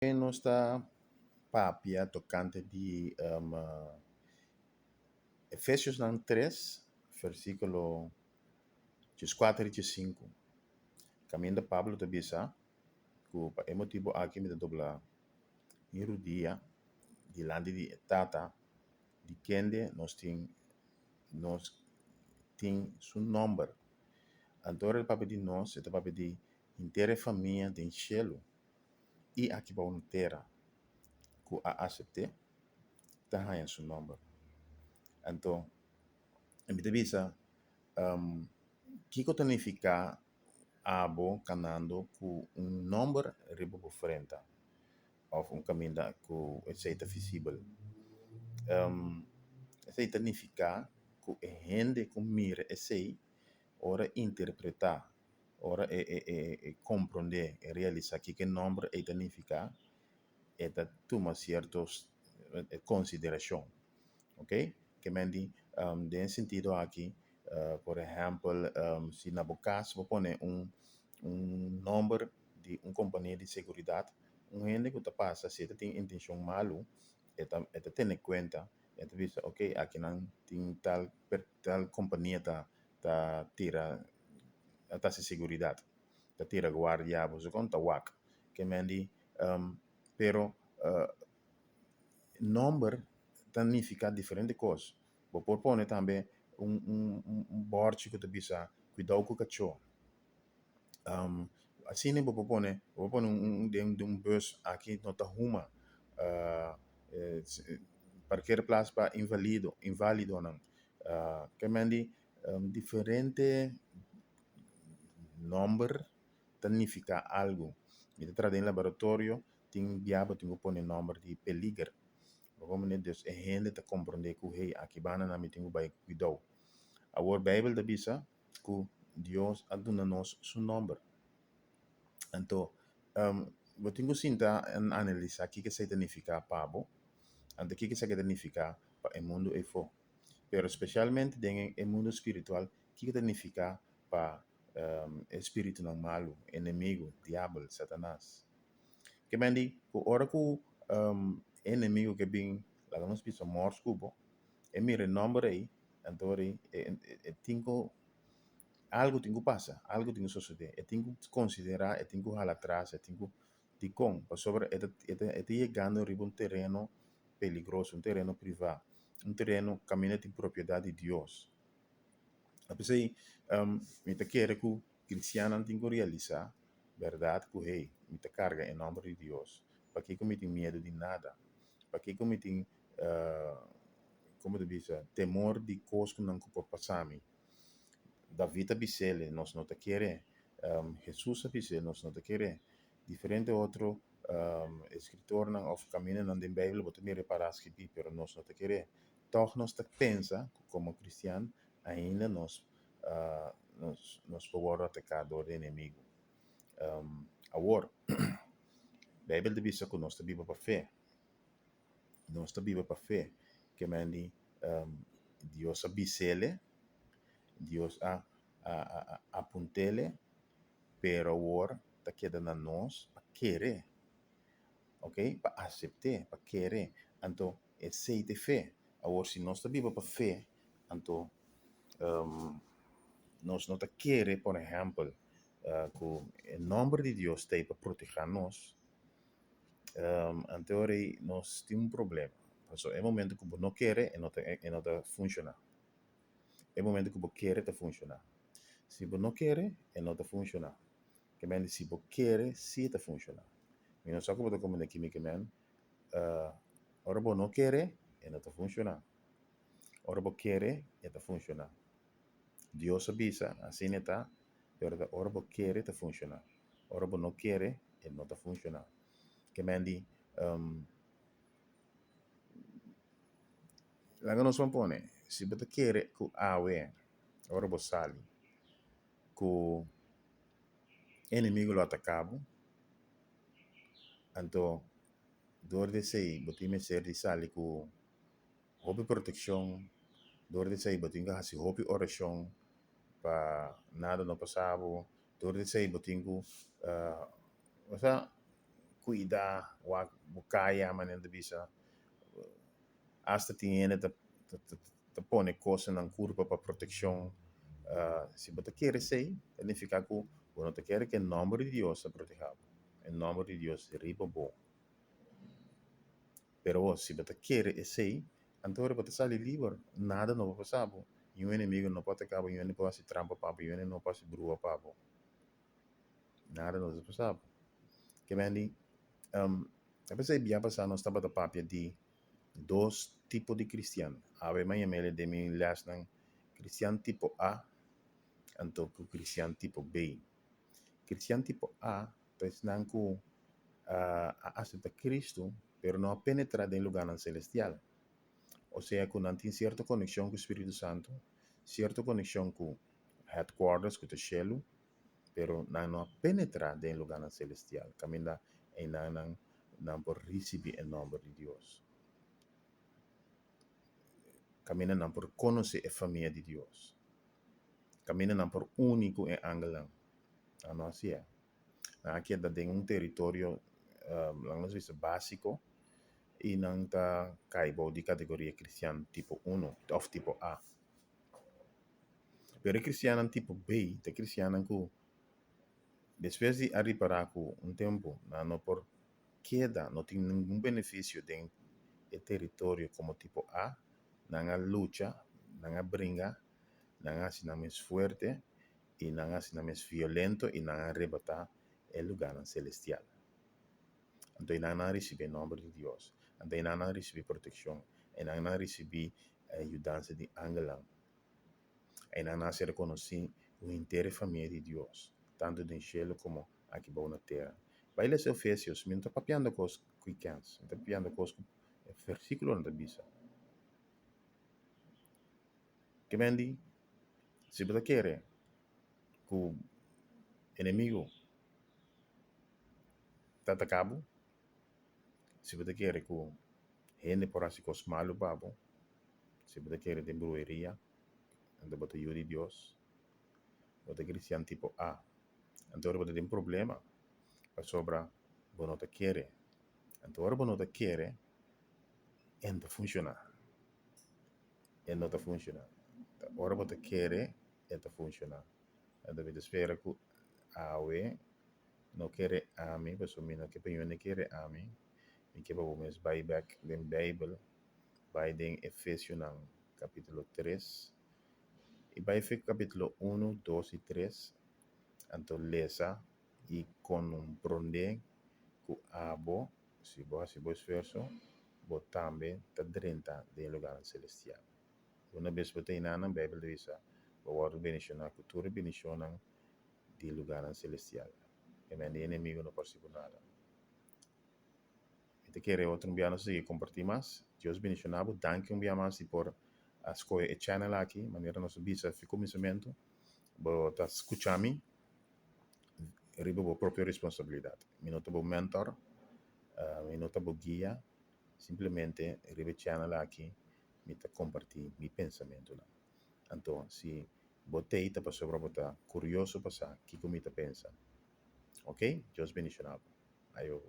Nos ta papia tokante di Efesiosnan tres, versíkulo dieskuater i diesinku. Kaminda Pablo ta bisa ku pa e motibu aki mi ta dobla mi rudia dilanti di e Tata, di kende nos tin nos tin su nòmber. Anto ora el papia di nos, e ta papia di henter e famia den shelu. I aki bou na tera ku a asept'é ta haña su nòmber. Anto mi ta bisa, kiko ta nifiká abo kanando ku un nòmber riba bo frenta òf un kaminda ku esei ta visibel? Esei ta nifiká ku e hende ku mira esei ora interpretá Ora e e komprondé, e realisá kiko e nòmber ei ta nifiká, e ta tuma sierto konsiderashon. Oke? Ke men di den e sentido aki, por ehèmpel, si na bo kas bo pone un un nòmber di un kompania di seguridat, un hende ku ta pasa si e ta tin intenshon malu, e ta e ta tene kuenta, e ta bisa oke akinan tin tal tal kompania ta ta tira ta hasi seguridat, ta tira guardia, boso kon ta wak. Ke men di pero nomber ta nifiká diferente kos. Bo por pone tambe un un bòrchi ku ta bisa kuidou ku kachó. Asina bo por pone, bo por pone un den un bus aki no ta huma, parkeerplaats pa invalido, invalidonan. Ke men di diferente nomber ta nifiká algu. Mi ta traha den laboratorio, tin bia bo tin ku pone nomber di peliger. Bo por dus e hende ta komprondé ku hey aki banda nan mi tin ku bai ku kuidou. Awor Beibel ta bisa ku Dios a duna nos su nomber. Anto bo tin ku sinta analisá kiko esei ta nifiká pa bo, anto kiko esaki ta nifiká pa e mundu eifó. Pero spesialmente den e mundu spiritual, kiko ta nifiká pa e spiritunan malu, enemigu, diabel, Satanas? Ke men di ku ora ku e enemigu ke bin laga nos bisa mòrs ku bo, e mira e nòmber ei, anto ora ei e tin ku algu tin ku pasa, algu tin ku sosodé, e tin ku konsiderá, e tin ku hala atras, e tin ku Dikon? Pasobra e ta e ta e ta yegando riba un tereno peligroso, un tereno privá, un tereno kaminda tin propiedat di Dios. A p'esei mi ta kere ku kristiannan tin ku realisá bèrdat ku hey, mi ta karga e nòmber di Dios. Pakiko mi tin miedu di nada? Pakiko mi tin komo ta bisa temor di kos ku nan ku por pasa mi? David a bis'el, nos no ta kere. Hesus a bis'el, nos no ta kere. Diferente otro eskritornan òf kamindanan den Beibel bo ta mira e pará skibí, pero nos no ta kere. Tòg nos ta pensa ku komo kristian ainda nos nos por wòrdu ataká dor di enemigu. Awor, Beibel ta bisa ku nos ta biba pa fe. Nos ta biba pa fe. Ke men di Dios a bis'el, Dios a apunt'el, pero awor ta keda na nos pa kere, ok, pa asept'é, pa kere. Anto esei ta e fe. Awor si nos ta biba pa fe, anto nos no ta kere, por ehèmpel, ku e nòmber di Dios ta ei pa protegá nos, Anto ora ei nos tin un problema. Pasobra e momento ku bo no kere e no ta e no ta funshoná. E momento ku bo kere ta funshoná. Si bo no kere e no ta funshoná. Ke men di si bo kere si e ta funshoná. Mi no sa ku bo ta komprende kimi ke men ora bo no kere e no ta funshoná. Ora bo kere e ta funshoná. Dios a bisa asina e ta pero ta ora bo kere ta funshoná. Ora bo no kere e no ta funshoná. Ke men di laga nos ban pone si bo ta kere ku awe ora bo sali ku enemigo lo ataka bo anto dor di esei bo tin mester di sali ku hopi protekshon, dor di esei bo tin ku hasi hopi orashon pa nada no pasa bo. Tur di esei bo tin ku osea, Kuida wak bo kaya manera ta bisa. Asta tin hende ta ta pone kos na nan kurpa pa protekshon. Si bo ta kere esei, ta nifiká ku bo no ta kere ku e nòmber di Dios ta protehá bo, e nòmber di Dios riba bo. Pero si bo ta kere esei, anto ora bo ta sali liber, nada no por pasa bo. Niun enemigo no por ataká bo, niun hende por hasi trampa pa bo, niun hende no por hasi brua pa bo. Nada no ta pasa bo. Ke men di, a pesar di bia pasá nos tabata papia di dos tipo di kristian. Awe mi a yam'el den mi lèsnan kristian tipo A anto ku kristian tipo B. Kristian tipo A ta esnan ku a asepta Kristu pero no a penetrá den lugánan selestial. Osea ku nan tin sierto konekshon ku Spiritu Santu, sierto konekshon ku headquarters ku ta shelu, pero nan no a penetrá den lugánan selestial kaminda einan nan nan por risibí e nòmber di Dios, kaminda nan por konosé e famia di Dios, kaminda nan por uni ku e angelnan. Nan no hasié. Nan a keda den un teritorio, laga nos bisa básiko, i nan ta kai bou di kategoria kristian tipo uno òf tipo A. Pero e kristiannan tipo B ta kristiannan ku despues di a ripará ku un tempu nan no por keda, no tin ningun benefisio den e teritorio komo tipo A, nan a lucha, nan a bringa, nan a hasi nan mes fuerte i nan a hasi nan mes violento i nan a rebatá e lugánan selestial. Anto einan nan a risibí e nòmber di Dios, anto einan nan a risibí protekshon, einan nan a risibí e yudansa di angelnan. Einan nan a ser konosí ku henter e famia di Dios, tantu den shelu komo aki bou na tera. Bai lesa Efesios, mi no ta papiando kos ku i kens, mi ta papiando kos ku e versíkulonan ta bisa. Ke men di, si bo ta kere ku enemigu ta ataka bo, si bo ta kere ku hende por hasi kos malu pa bo, si bo ta kere den bruheria, anto bo ta yu di Dios, bo ta kristian tipo A. Anto ora bo ta den problema pasobra bo no ta kere. Anto ora bo no ta kere, e no ta funshoná. E no ta funshoná. Ta ora bo ta kere, e ta funshoná. Anto mi ta spera ku awe no kere ami, pasobra mi no ke pa niun hende kere ami. Mi ke pa bo mes bai bek den Beibel, bai den Efesionan kapítulo tres i bai fe kapítulo unu, dos i tres, anto lesa i komprondé ku abo, si bo hasi bo esfuerso, bo tambe ta drenta den e lugarnan selestial. Una bes bo ta enanan, Beibel ta bisa, bo wòrdu bendishoná ku tur e bendishonnan di lugarnan selestial. E men di enemigu no por hasi bo nada. Mi ta kere otro un bia nos sigui kompartí mas. Dios bendishoná bo. Danki un bia mas di por a skohe e channel aki. Manera nos a bisa fi kuminsamentu, bo ta skucha mi riba bo propio responsabilidat. Mi no ta bo mentor, mi no ta bo guia, simplemente riba e channel aki mi ta kompartí mi pensamentunan. Anto si bo t'ei ta pasobra bo ta kurioso pa sa kiko mi ta pensa. Ok, Dios bendishoná bo. Ayo.